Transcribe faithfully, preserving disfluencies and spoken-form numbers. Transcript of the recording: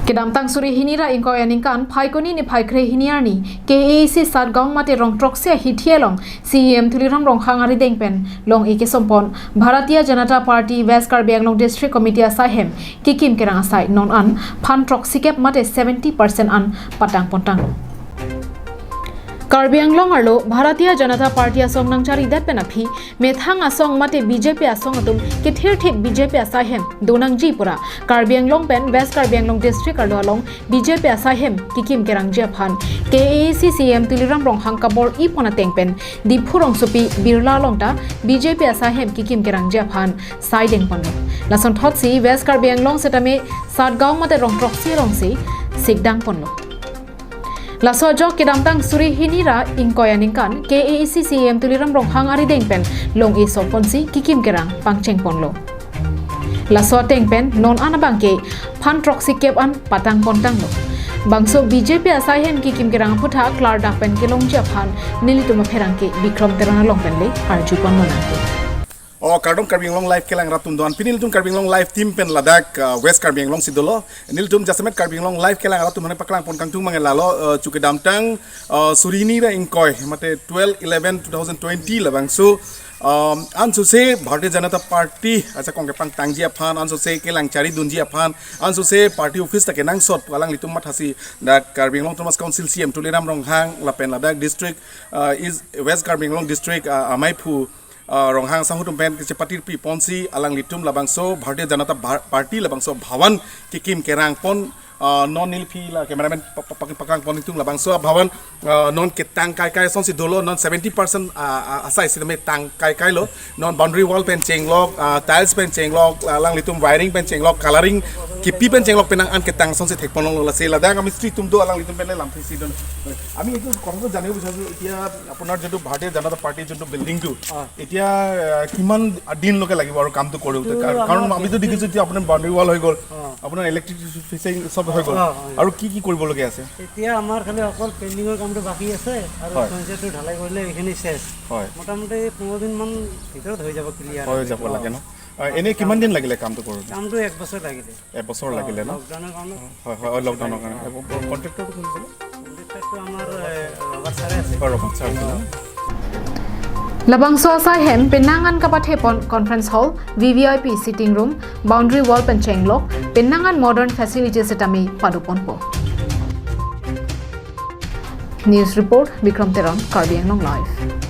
Kedamtang suri hini ra ingkoi aningkan, Phaikuni niphai kre hini arni, K A A C Satgaon mate Rongtroksi ahithi along, C E M Tuliram Ronghang arideng pen long-e kesompon Bharatiya Janata Party West Karbi Anglong District Committee asaihem kikim kerang asai non an phan throksi kep mate seventy percent an patang pontang. Karbi Anglong arlo Bharatiya Janata Party asong nangcharidet pen aphi, methang asong mate B J P asong atum kethirthip B J P asaihem donangji pura Karbi Anglong pen West Karbi Anglong District arlo along B J P asaihem kikim kerangji aphan K A A C C E M Tuliram Ronghang kabor-i pon ateng pen Diphu rongsopi Birla along ta B J P asaihem kikim kerangji aphan saideng ponlo. Lason thotsi West Karbi Anglong setame Satgaon mate Rongtroksi alongsi sikdang ponlo. Laso ajok kedamtang suri hini ra ingkoi aningkan K A A C C E M Tuliram Ronghang arideng pen long-e soponsi kikim kerang pangcheng ponlo. Laso ateng pen non an abangke phan throksi kep an patang pontanglo. Bangso B J P asaihem kikim kerang aputhak klardak pen kelongji aphan nelitum apherangke Bikrom Teron along pen le arju pon lonang. O kardom Karbi Anglong Live kelang rat atum do-an. Pini nelitum Karbi Anglong Live team pen ladak, uh, West Karbi Anglong si dolo. Nelitum jasemet Karbi Anglong Live kelang rat atum aphan paklang pon kangtung mangke lalo, uh, chu kedamtang, uh, suri hini ra ingkoi mate twelve eleven two thousand twenty labangso, um, ansose Bharatiya Janata Party ajakong kepangtangji aphan, ansose kelang charidunji aphan, ansose party office ta kenangsot pu alanglitum mathasi dak Karbi Anglong Autonomous Council C E M Tuliram Ronghang lapen ladak district, uh, is West Karbi Anglong District, uh, amaiphu, uh, Ronghang asangho atum pen kechepatirpi ponsi alanglitum labangso Bharatiya Janata Bhar-, Party labangso Bhawan kikim kerang pon, uh, non neliphi la cameraman pa-, pa-, pa-, paklang pon itum labangso Bhawan, uh, non ketang kaikai asonsi dolo, non seventy percent, uh, uh, asai si tame tang kaikailo, non boundary wall pen chenglok, uh, tiles pen chenglok, uh, alanglitum wiring pen chenglok, colouring kipi pen chenglok penang an ketang asonsi thek pon longlo. Lasi ladak amistri atum do, alanglitum pen le lamthe si don. আমি এইটো কথাটো জানিব বিচাৰিছো, এতিয়া আপোনাৰ যোনটো ভাৰতীয় জনতা পাৰ্টিৰ যোনটো বিল্ডিংটো, অ। এতিয়া, আহ, কিমান দিনলৈকে লাগিব আৰু কামটো কৰোঁতে? এইটো কাৰণ, কাৰণ আমাৰ আমিতো বিল্ডিং দেখিছো এতিয়া আপোনাৰ বাউণ্ডেৰী ৱাল হৈ গ'ল, অ। আপোনাৰ ইলেক্ট্ৰিক ফিচিং চব হৈ গ'ল, অ, অ। আৰু কি কি কৰিবলগীয়া আছে? এতিয়া আমাৰ খালি অকল পেইণ্টিঙৰ কামটো বাকী আছে আৰু হয়। ফাৰ্ণিচাৰটো ঢালাই কৰিলে এইখিনি শেষ। হয়। মোটামুটি পোন্ধৰ দিনমান ভিতৰত হৈ যাব ক্লিয়াৰ। হৈ যাব লাগে ন? অ, এনেই কিমান দিন লাগিলে কামটো কৰোঁতে? কামটো এক বছৰ লাগিলে। এবছৰ অ, লাগিলে ন? লকডাউনৰ কাৰণে। হয়, হয়, অ, লকডাউনৰ কাৰণে। অ। কণ্ট্ৰেক্টৰটো কোন আছিলে? কণ্ট্ৰেক্টৰটো আমাৰ, এ, ৰবাৰ্ট ছাৰে আছে। অ, ৰবাৰ্ট ছাৰ আছিলে ন? Labangso asaihem penang an kapathe pon conference hall, V V I P sitting room, boundary wall pen chenglok, penang an modern facilities setame pado ponpo. News report, Bikrom Teron, Karbi Anglong Live.